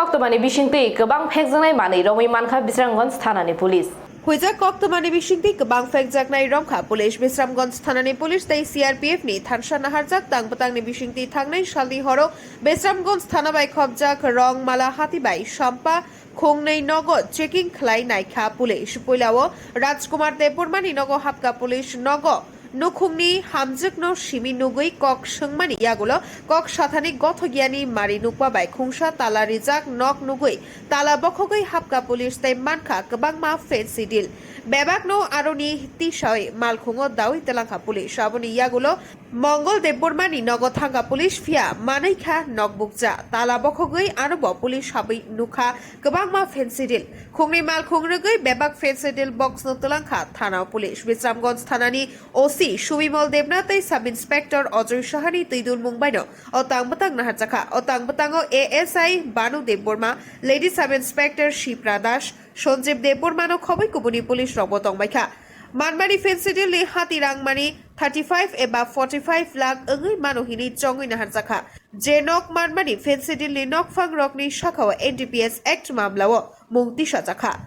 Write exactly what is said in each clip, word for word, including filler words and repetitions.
Koktwmani bisingtwi kwbang phekjaknai manwi romwi mankha Bisramganj thanani police. Huijak koktwmani bisingtwi kwbang phekjaknai romkha police. Bisramganj thanani police tei C R P F ni thansa naharjak tang bwtangni bisingtwi thangnai salni horo Bisramganj thana bai khopjak rong mala hati bai Sampa khungnwi nogo checking khlai naikha police. Puilao Rajkumar Debbarmani nogo hapka police. Nogo nukhungni hamjwkno simi nugwi kok swngmani yagulo kok sathani gothogiyani mari nukma bai khungsa tala rijak nok nugwi tala bokhogwi hapka police tei mankha kwbangma fancy deal. Bebakno aroni tisawi malkhungo dawi telangkha police. Aboni yagulo Mongol Debbarmani nogo thangkha police, phiya manwi kha nok bukcha. Tala bokhogwi anobo police habwi nukha kwbangma fancy deal. Khungni malkhung rwgwi bebak fancy deal box no twlangkha thana police. Bisramganj thanani O C Subimol Debnath tei Sub Inspector Ajoy Sahani twidul mung baino o tang bwtang naharjakha. O tang bwtango A S I Banu Debbarma, Lady Sub Inspector Shipra Das, Sanjeev Debbarmano khobwi kubuni police rokbo tongbaikha. Manmani fancy deal ni hati rangmani thirty five eba forty five lakh wngwi mano hinwi chongwi naharjakha. Je nok manmani fancy deal ni nokphang rokni sakao N D P S Act mamlao mung tisajakha.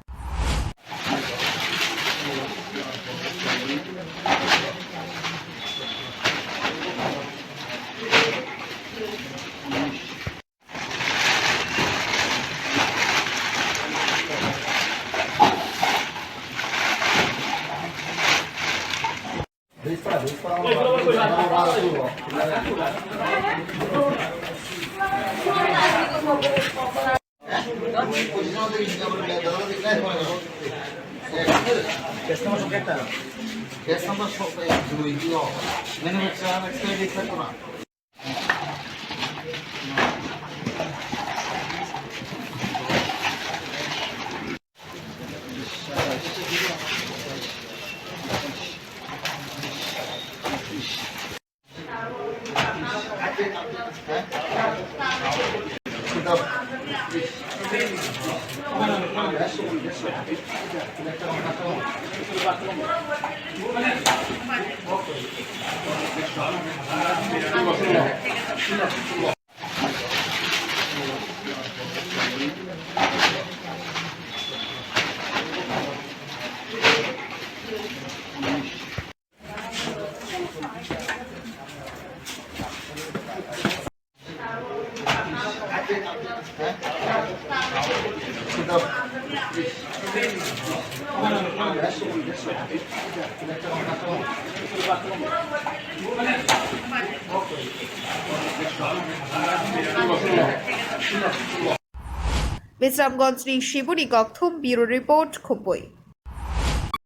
Bisramganjni Shibuni Kokthum, Bureau Report, Khumpui.